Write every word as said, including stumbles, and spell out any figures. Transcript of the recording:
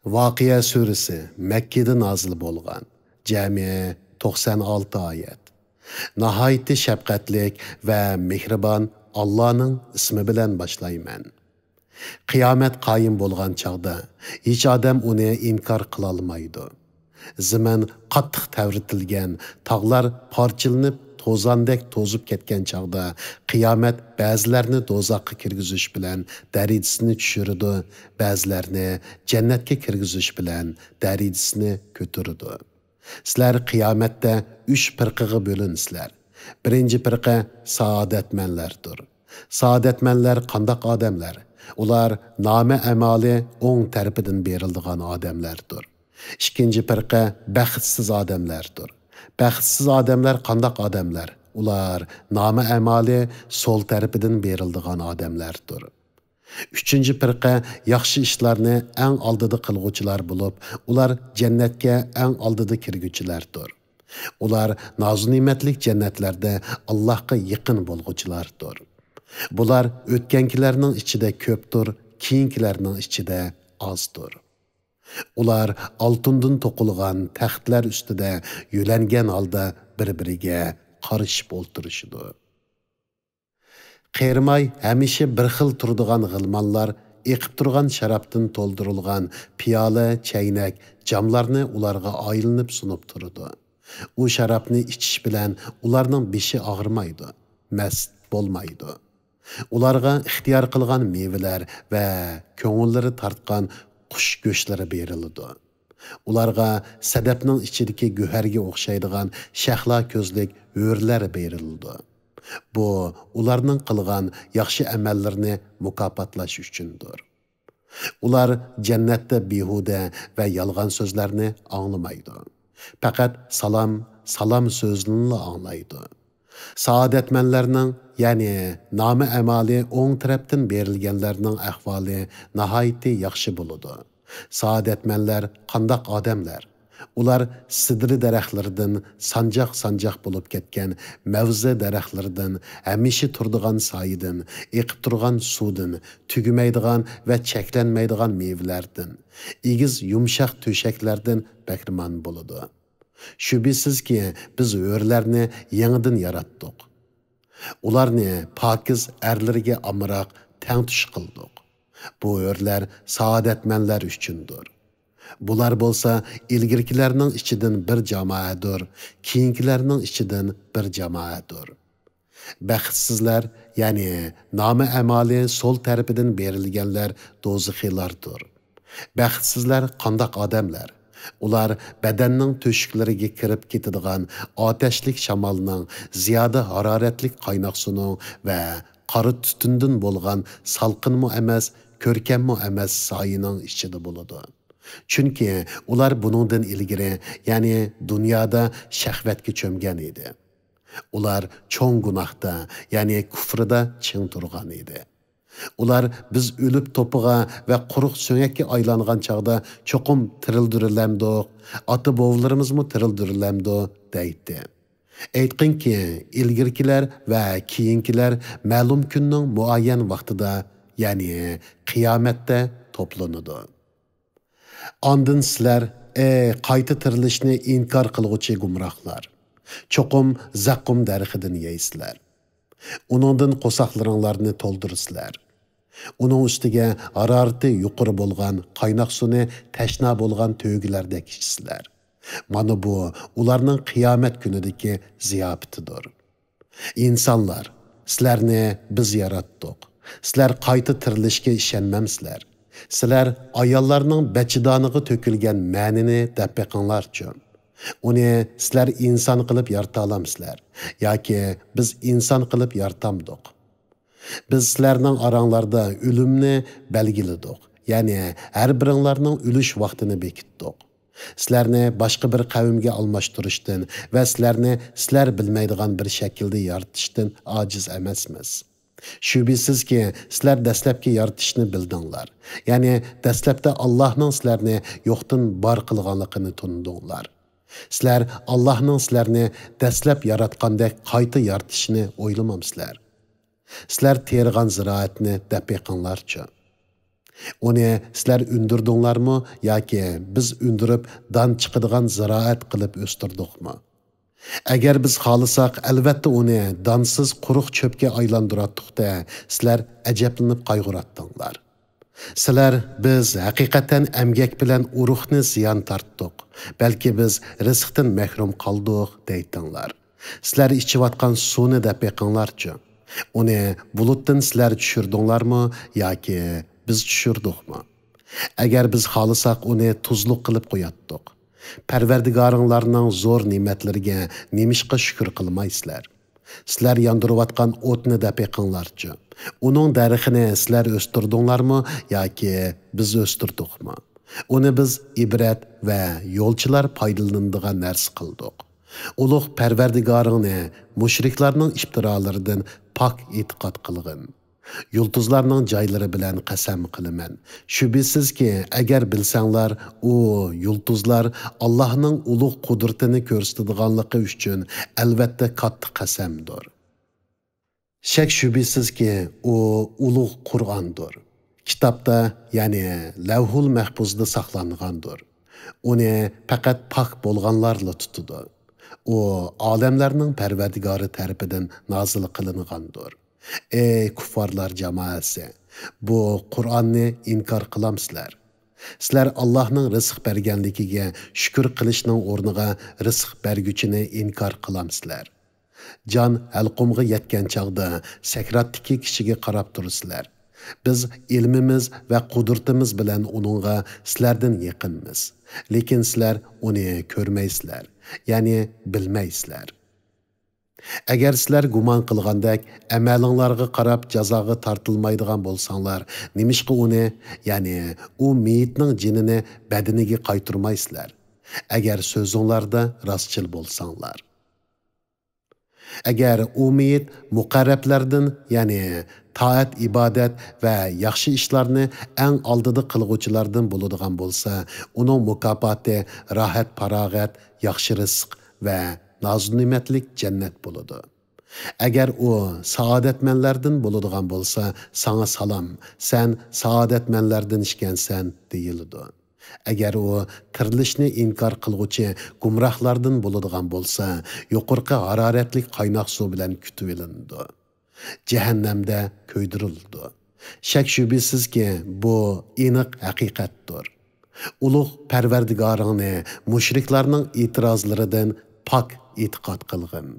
ۋاقىئە سۈرىسى مەككىدە نازىل بولغان، جەمئىي توقسان ئالتە ئايەت. ناھايىتى شەپقەتلىك ۋە مېھرىبان ئاللانىڭ ئىسمى بىلەن باشلايمەن. قىيامەت قايىم بولغان چاغدا ھېچ ئادەم ئۇنى ئىنكار قىلالمايدۇ. زېمىن قاتتىق تەۋرىتىلگەن، تاغلار پارچىلىنىپ، توزاندەك توزۇپ كەتكەن چاغدا، قىيامەت بەزىلەرنى دوزاخقا كىرگۈزۈش بىلەن دەرىجىسىنى چۈشۈرىدۇ، بەزىلەرنى جەننەتكە كىرگۈزۈش بىلەن دەرىجىسىنى كۆتۈرىدۇ. سىلەر قىيامەتتە ئۈچ پىرقىگە بۆلۈنىسىلەر. بىرىنچى پىرقە سائادەتمەنلەردۇر. سائادەتمەنلەر قانداق ئادەملەر؟ ئۇلار نامە ئەمالى ئوڭ تەرىپىدىن بېرىلىدىغان ئادەملەردۇر. ئىككىنچى پىرقە بەختسىز ئادەملەردۇر. بەختسىز ئادەملەر قانداق ئادەملەر؟ ئۇلار نامە ئەمالى سول تەرىپىدىن بېرىلىدىغان ئادەملەردۇر. ئۈچىنچى پىرقە ياخشى ئىشلارنى ئەڭ ئالدىدا قىلغۇچىلار بولۇپ، ئۇلار جەننەتكە ئەڭ ئالدىدا كىرگۈچىلەردۇر. ئۇلار نازۇنېمەتلىك جەننەتلەردە ئاللاھقا يېقىن بولغۇچىلاردۇر. بۇلار ئۆتكەنكىلەرنىڭ ئىچىدە كۆپتۇر، كېيىنكىلەرنىڭ ئىچىدە ئازدۇر. ئۇلار ئالتۇندىن توقۇلغان تەختلەر ئۈستىدە يۆلەنگەن ھالدا بىر-بىرىگە قارىشىپ ئولتۇرۇشىدۇ. قېرىماي ھەمىشە بىر خىل تۇرىدىغان غىلمانلار ئېقىپ تۇرغان شارابتىن تولدۇرۇلغان پىيالە، چەينەك، جاملارنى ئۇلارغا ئايلىنىپ سۇنۇپ تۇرىدۇ. ئۇ شارابنى ئىچىش بىلەن ئۇلارنىڭ بېشى ئاغرىمايدۇ، مەست بولمايدۇ. ئۇلارغا ئىختىيار قىلغان مېۋىلەر ۋە كۆڭۈللىرى تارتقان قۇش گۆشلىرى بېرىلىدۇ. ئۇلارغا سەدەپنىڭ ئىچىدىكى گۆھەرگە ئوخشايدىغان شەھلا كۆزلۈك ھۆرلەر بېرىلىدۇ. بۇ ئۇلارنىڭ قىلغان ياخشى ئەمەللىرىنى مۇكاپاتلاش ئۈچۈندۇر. ئۇلار جەننەتتە بىھۇدە ۋە يالغان سۆزلەرنى ئاڭلىمايدۇ. پەقەت سالام، سالام سۆزىنىلا ئاڭلايدۇ. سائادەتمەنلەرنىڭ، يەنى نامە ئەمالى ئوڭ تەرەپتىن بېرىلگەنلەرنىڭ ئەھۋالى ناھايىتى ياخشى بولىدۇ. سائادەتمەنلەر قانداق ئادەملەر؟ ئۇلار سىدرە دەرەخلىرىدىن سانجاق-سانجاق بولۇپ كەتكەن مەۋزە دەرەخلىرىدىن، ھەمىشە تۇرىدىغان سايىدىن، ئېقىپ تۇرغان سۇدىن، تۈگىمەيدىغان ۋە چەكلەنمەيدىغان مېۋىلەردىن، ئېگىز يۇمشاق تۆشەكلەردىن بەھرىمەن بولىدۇ. شۈبھىسىزكى، بىز ھۆرلەرنى يېڭىدىن ياراتتۇق. ئۇلارنى پاكىز ئەرلىرىگە ئامراق تەڭتۇش قىلدۇق. بۇ ھۆرلەر سائادەتمەنلەر ئۈچۈندۇر. بۇلار بولسا ئىلگىرىكىلەرنىڭ ئىچىدىن بىر جامائەدۇر، كېيىنكىلەرنىڭ ئىچىدىن بىر جامائەدۇر. بەختسىزلەر، يەنى نامە ئەمالى سول تەرىپىدىن بېرىلگەنلەر دوزىخىيلاردۇر. بەختسىزلەر قانداق ئادەملەر؟ ئۇلار بەدەننىڭ تۆشۈكلىرىگە كىرىپ كېتىدىغان ئاتەشلىك شامالنىڭ، زىيادە ھارارەتلىك قايناق سۇنىڭ ۋە قارا تۈتۈندىن بولغان سالقىنمۇ ئەمەس، كۆركەممۇ ئەمەس سايىنىڭ ئىچىدە بولىدۇ. چۈنكى ئۇلار بۇنىڭدىن ئىلگىرى، يەنى دۇنيادا شەھۋەتكە چۆمگەن ئىدى. ئۇلار چوڭ گۇناھتا، يەنى كۇفرىدا چىڭ تۇرغان ئىدى. ئۇلار بىز ئۆلۈپ توپىغا ۋە قۇرۇق سۆڭەككە ئايلانغان چاغدا چوقۇم تىرىلدۈرۈلەمدۇق، ئاتا-بوۋىلىرىمىزمۇ تىرىلدۈرۈلەمدۇ دەيتتى. ئېيتقىنكى، ئىلگىرىكىلەر ۋە كېيىنكىلەر مەلۇم كۈننىڭ مۇئەييەن ۋاقتىدا، يەنى قىيامەتتە توپلىنىدۇ. ئاندىن سىلەر، ئەي قايتا تىرىلىشنى ئىنكار قىلغۇچى گۇمراھلار! چوقۇم زەققۇم دەرىخىدىن يەيسىلەر. ئۇنىڭدىن قورساقلىرىڭلارنى تولدۇرىسىلەر. ئۇنىڭ ئۈستىگە ھارارىتى يۇقىرى بولغان قايناق سۇنى تەشنا بولغان تۆگىلەردەك ئىچىسىلەر. مانا بۇ ئۇلارنىڭ قىيامەت كۈنىدىكى زىياپىتىدۇر. ئىنسانلار، سىلەرنى بىز ياراتتۇق. سىلەر قايتا تىرىلىشكە ئىشەنمەمسىلەر؟ سىلەر ئاياللارنىڭ بەچىدانىغا تۆكۈلگەن مەنىنى دەپ بېقىڭلارچۇ. ئۇنى سىلەر ئىنسان قىلىپ يارىتالامسىلەر؟ ياكى بىز ئىنسان قىلىپ يارىتامدۇق؟ بىز سىلەرنىڭ ئاراڭلاردا ئۆلۈمنى بەلگىلىدۇق، يەنى ھەر بىرىڭلارنىڭ ئۆلۈش ۋاقتىنى بېكىتتۇق. سىلەرنى باشقا بىر قەۋمگە ئالماشتۇرۇشتىن ۋە سىلەرنى سىلەر بىلمەيدىغان بىر شەكىلدە يارىتىشتىن ئاجىز ئەمەسمىز. شۈبھىسىزكى، سىلەر دەسلەپكى يارىتىشنى بىلدىڭلار، يەنى دەسلەپتە ئاللاھنىڭ سىلەرنى يوقتىن بار قىلغانلىقىنى تونۇدۇڭلار. سىلەر ئاللاھنىڭ سىلەرنى دەسلەپ ياراتقاندەك قايتا يارىتىشىنى ئويلىمامسىلەر؟ سىلەر تېرىغان زىرائەتنى دەپ بېقىڭلارچۇ. ئۇنى سىلەر ئۈندۈردۈڭلارمۇ ياكى بىز ئۈندۈرۈپ دان چىقىدىغان زىرائەت قىلىپ ئۆستۈردۇقمۇ؟ ئەگەر بىز خالىساق، ئەلۋەتتە ئۇنى دانسىز قۇرۇق چۆپكە ئايلاندۇراتتۇق-دە، سىلەر ئەجەبلىنىپ قايغۇراتتىڭلار. سىلەر، بىز ھەقىقەتەن ئەمگەك بىلەن ئۇرۇقنى زىيان تارتتۇق، بەلكى بىز رىزىقتىن مەھرۇم قالدۇق، دەيتتىڭلار. سىلەر ئىچىۋاتقان سۇنى دەپ بېقىڭلارچۇ. ئۇنى بۇلۇتتىن سىلەر چۈشۈردۈڭلارمۇ ياكى بىز چۈشۈردۇقمۇ؟ ئەگەر بىز خالىساق، ئۇنى تۇزلۇق قىلىپ قوياتتۇق. پەرۋەردىگارىڭلارنىڭ زور نېمەتلىرىگە نېمىشقا شۈكۈر قىلمايسىلەر؟ سىلەر ياندۇرۇۋاتقان ئوتنى دەپ بېقىڭلارچۇ. ئۇنىڭ دەرىخىنى سىلەر ئۆستۈردۈڭلارمۇ ياكى بىز ئۆستۈردۇقمۇ؟ ئۇنى بىز ئىبرەت ۋە يولچىلار پايدىلىنىدىغان نەرسە قىلدۇق. ئۇلۇغ پەرۋەردىگارىڭنى مۇشرىكلارنىڭ ئىپتىرالىرىدىن پاك ئېتىقاد قىلغىن. يۇلتۇزلارنىڭ جايلىرى بىلەن قەسەم قىلىمەن. شۈبھىسىزكى، ئەگەر بىلسەڭلار، ئۇ يۇلتۇزلار ئاللاھنىڭ ئۇلۇغ قۇدرىتىنى كۆرسىتىدىغانلىقى ئۈچۈن ئەلۋەتتە كاتتا قەسەمدۇر. شەك-شۈبھىسىزكى، ئۇ ئۇلۇغ قۇرئاندۇر. كىتابتا، يەنى لەۋھۇل مەھپۇزدا ساقلانغاندۇر. ئۇنى پەقەت پاك بولغانلارلا تۇتىدۇ. ئۇ ئالەملەرنىڭ پەرۋەردىگارى تەرىپىدىن نازىل قىلىنغاندۇر. ئەي كۇففارلار جامائەسى! بۇ قۇرئاننى ئىنكار قىلامسىلەر؟ سىلەر ئاللاھنىڭ رىزىق بەرگەنلىكىگە شۈكۈر قىلىشنىڭ ئورنىغا رىزىق بەرگۈچىنى ئىنكار قىلامسىلەر؟ جان ھەلقۇمغا يەتكەن چاغدا سەكراتتىكى كىشىگە قاراپ تۇرىسىلەر. بىز ئىلمىمىز ۋە قۇدرىتىمىز بىلەن ئۇنىڭغا سىلەردىن يېقىنمىز. لېكىن سىلەر ئۇنى كۆرمەيسىلەر، يەنى بىلمەيسىلەر. ئەگەر سىلەر گۇمان قىلغاندەك ئەمەلىڭلارغا قاراپ جازاغا تارتىلمايدىغان بولساڭلار، نېمىشقا ئۇنى، يەنى ئۇ مېيىتنىڭ جېنىنى بەدىنىگە قايتۇرمايسىلەر؟ ئەگەر سۆزۈڭلاردا راستچىل بولساڭلار. ئەگەر ئۇ مېيىت مۇقەررەبلەردىن، يەنى تائەت-ئىبادەت ۋە ياخشى ئىشلارنى ئەڭ ئالدىدا قىلغۇچىلاردىن بولىدىغان بولسا، ئۇنىڭ مۇكاپاتى راھەت-پاراغەت، ياخشى رىزىق ۋە نازۇنېمەتلىك جەننەت بولىدۇ. ئەگەر ئۇ سائادەتمەنلەردىن بولىدىغان بولسا، ساڭا سالام، سەن سائادەتمەنلەردىن ئىكەنسەن، دېيىلىدۇ. ئەگەر ئۇ تىرىلىشنى ئىنكار قىلغۇچى گۇمراھلاردىن بولىدىغان بولسا، يۇقىرىقى ھارارەتلىك قايناق سۇ بىلەن كۈتۈۋېلىنىدۇ. جەھەننەمدە كۆيدۈرۈلىدۇ. شەك-شۈبھىسىزكى، بۇ ئېنىق ھەقىقەتتۇر. ئۇلۇغ پەرۋەردىگارىڭنى مۇشرىكلارنىڭ ئېتىرازلىرىدىن پاك ئېتىقاد قىلغىن.